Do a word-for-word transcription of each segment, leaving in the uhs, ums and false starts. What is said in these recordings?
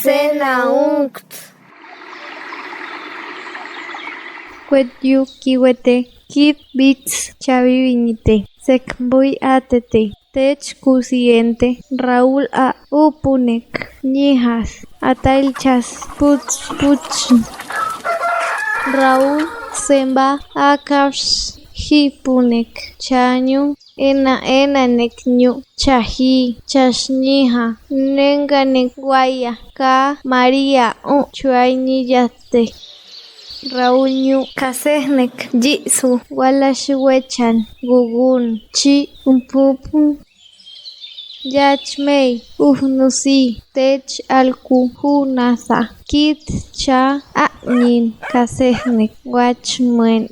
Sena unkt. Kwet yu kiwete, kit bits chawiwiñite, sek buy atete, tech kusiente, Raul a upunek, ñihas, atail chas, puts, puts. Raul semba akafs, hipunek, chañu, ena, enanek ñu, chahi, chas ñiha, nenganek waya, ka, Maria, u, chuay ñiyate. Raul ñu, kasehnek, yisu, walash wechan, gugun, chi, umpupun, yach mey, uhnusi, tech alku, hunasa, kit, cha, añin, kasehnek, wach muen.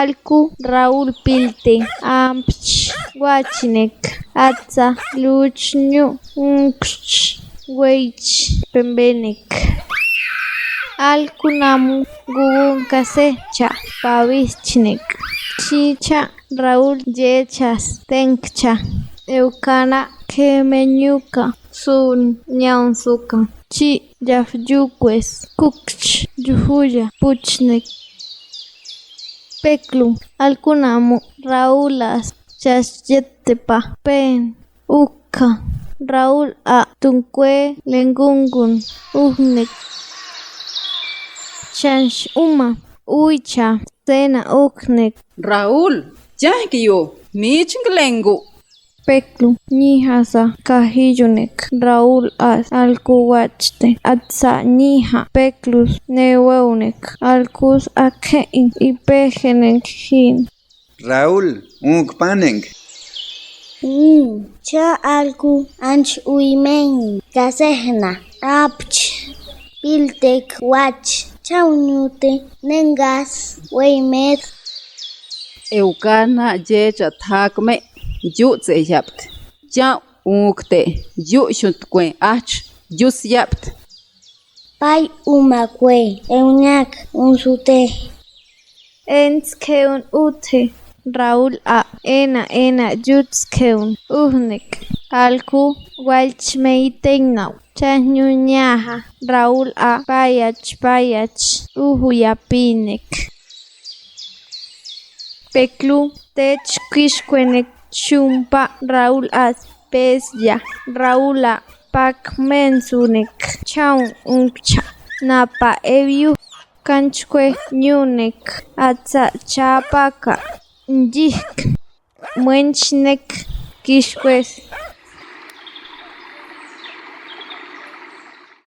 Alku Raul pilte, ampch, wachinek, atsa, luch ñu, unkch, weich, pembenek. Alku namu gugun kasehcha, pawichnek. Chicha Raul yechas, tenkcha. Eukana kemeñuka, sun, ñaunsuka. Chi yaf yukwes, kukch, yuhuya, puchnek. Peklu, alku namu, Raul as, chas yetepa, pen, ukha, Raul a, tunkwe, lengungun, uhnek. Chansh uma, uycha, sena uhnek. Raul, chahki yu, miching lengu. Peklu, ñihasa, kahiyunek, Raul as, alku wachte, atsa, ñiha, peklus, neweunek, alkus, akhein, ipehenek, hin. Raul, unk paneng. Mm, cha alku, anch uimein, kasehna, apch, piltek, wach, chauñute, nengas, weimet. Eukana yecha thakme, yutse yapt. Cha unkte, yushut kwe, ach, yus yapt. Pay umakwe, euñak, unsute. Ens keun uthe, Raul a, ena, ena, yuts keun, uhnek, alku, walch meiteinau, chahñu ñaha, Raul a, payach, payach, uhuya pinek. Peklu, tech kishkwenek, chumpa, Raul as, pesya, Raul a, pak mensunek, chaun unkcha, napa ewiu, kanchkwe ñunek, atsa chapaka, njihk, mwenchnek, kishkwes,